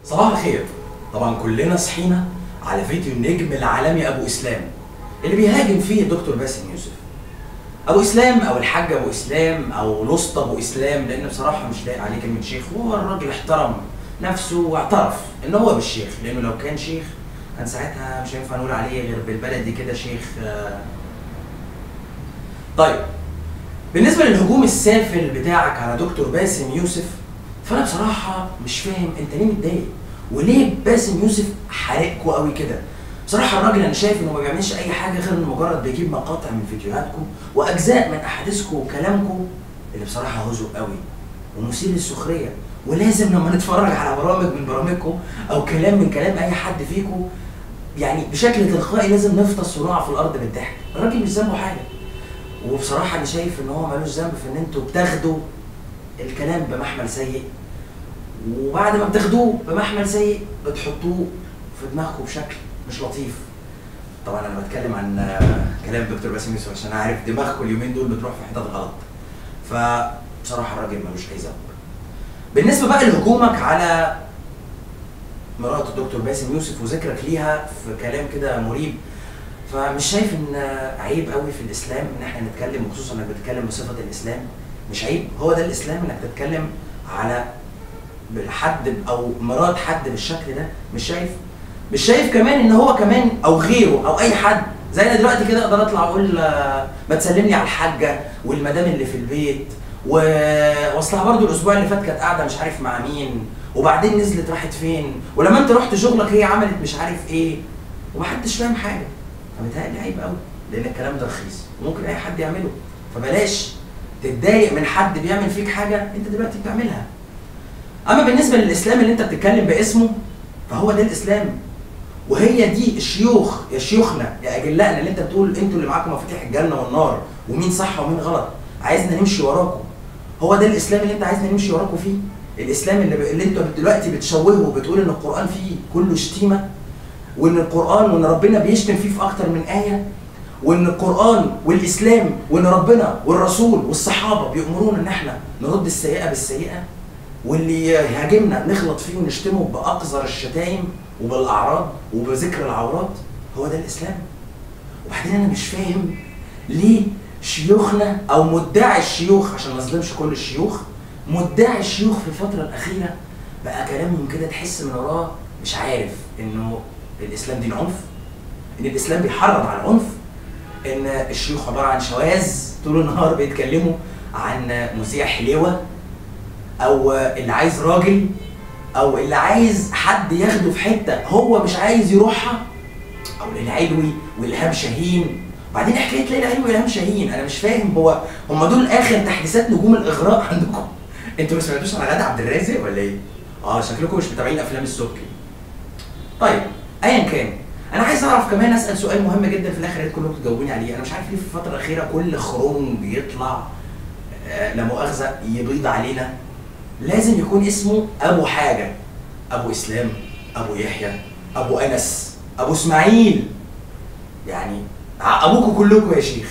صباح الخير. طبعا كلنا صحينا على فيديو النجم العالمي ابو اسلام اللي بيهاجم فيه الدكتور باسم يوسف. ابو اسلام او الحاج ابو اسلام او لسط ابو اسلام، لان بصراحة مش لايق عليه كلمة شيخ، وهو الراجل احترم نفسه واعترف ان هو مش شيخ، لانه لو كان شيخ كان ساعتها مش هينفع نقول عليه غير بالبلدي كده شيخ. طيب بالنسبة للهجوم السافل بتاعك على دكتور باسم يوسف، فانا بصراحة مش فاهم انت ليه متضايق وليه باسم يوسف حارقكوا قوي كده. بصراحة الراجل انا شايف انه ما بيعملش اي حاجة غير انه مجرد بيجيب مقاطع من فيديوهاتكم واجزاء من احاديثكم وكلامكم اللي بصراحة هزق قوي ومثير للسخريه، ولازم لما نتفرج على برامج من برامجكم او كلام من كلام اي حد فيكم يعني بشكل تلقائي لازم نفطس ونقع في الارض بالضحك. الراجل مش ذنبه حاجة، وبصراحة انا شايف ان هو ملوش ذنب في ان انتوا بتاخدوا الكلام بمحمل سيء، وبعد ما بتاخدوه بمحمل سيء بتحطوه في دماغكم بشكل مش لطيف. طبعا انا بتكلم عن كلام دكتور باسم يوسف عشان عارف دماغكم اليومين دول بتروح في حتت غلط، فبصراحة الراجل ملوش اي ذنب. بالنسبة بقى لهجومك على مرات الدكتور باسم يوسف وذكرك ليها في كلام كده مريب، فمش شايف ان عيب قوي في الاسلام ان احنا نتكلم، وخصوصا انك بتتكلم بصفة الاسلام. مش عيب، هو ده الاسلام انك تتكلم على حد او مرات حد بالشكل ده. مش شايف كمان ان هو كمان او غيره او اي حد زي انا دلوقتي كده اقدر اطلع اقول ما تسلمني على الحاجة والمدام اللي في البيت، واصلها برضو الاسبوع اللي فات كانت قاعدة مش عارف مع مين، وبعدين نزلت راحت فين، ولما انت رحت شغلك هي عملت مش عارف ايه، ومحدش فاهم حاجة. فمتهيألي عيب قوي، لان الكلام ده رخيص وممكن اي حد يعمله، فبلاش تتضايق من حد بيعمل فيك حاجة انت دلوقتي بتعملها. اما بالنسبة للاسلام اللي انت بتتكلم باسمه، فهو ده الاسلام، وهي دي الشيوخ، يا شيوخنا يا اجلائنا اللي انت بتقول انتوا اللي معاكم مفاتيح الجنة والنار ومين صح ومين غلط، عايزنا نمشي وراكم. هو ده الاسلام اللي انت عايزنا نمشي وراكم فيه؟ الاسلام اللي انتوا دلوقتي بتشوهه وبتقول ان القران فيه كله شتيمه، وان القران وان ربنا بيشتم فيه في اكتر من ايه، وان القران والاسلام وان ربنا والرسول والصحابة بيأمرونا ان احنا نرد السيئة بالسيئة، واللي يهاجمنا نخلط فيه ونشتمه باقذر الشتايم وبالاعراض وبذكر العورات. هو ده الاسلام؟ وبعدين انا مش فاهم ليه شيوخنا او مدعي الشيوخ، عشان ما اظلمش كل الشيوخ، مدعي الشيوخ في الفترة الاخيرة بقى كلامهم كده تحس من وراه مش عارف انه الاسلام دين عنف، ان الاسلام بيحرض على العنف، ان الشيوخ عبارة عن شواذ طول النهار بيتكلموا عن مذيع حليوه، او اللي عايز راجل، او اللي عايز حد ياخده في حتة هو مش عايز يروحها، او ليلى علوي والهام شاهين. وبعدين حكاية ليلى علوي والهام شاهين انا مش فاهم، هو هم دول اخر تحديثات نجوم الاغراء عندكم؟ انتوا ما سمعتوش على غادة عبد الرازق ولا ايه؟ شكلكم مش متابعين افلام السبكي. طيب ايا كان، انا عايز اعرف كمان، اسال سؤال مهم جدا في الاخر يا ريت كلكم تجاوبوني عليه. انا مش عارف ليه في الفترة الاخيرة كل خرون بيطلع لا مؤاخذة يبيض علينا لازم يكون اسمه ابو حاجة، ابو اسلام، ابو يحيى، ابو انس، ابو اسماعيل، يعني ابوكم كلكم يا شيخ.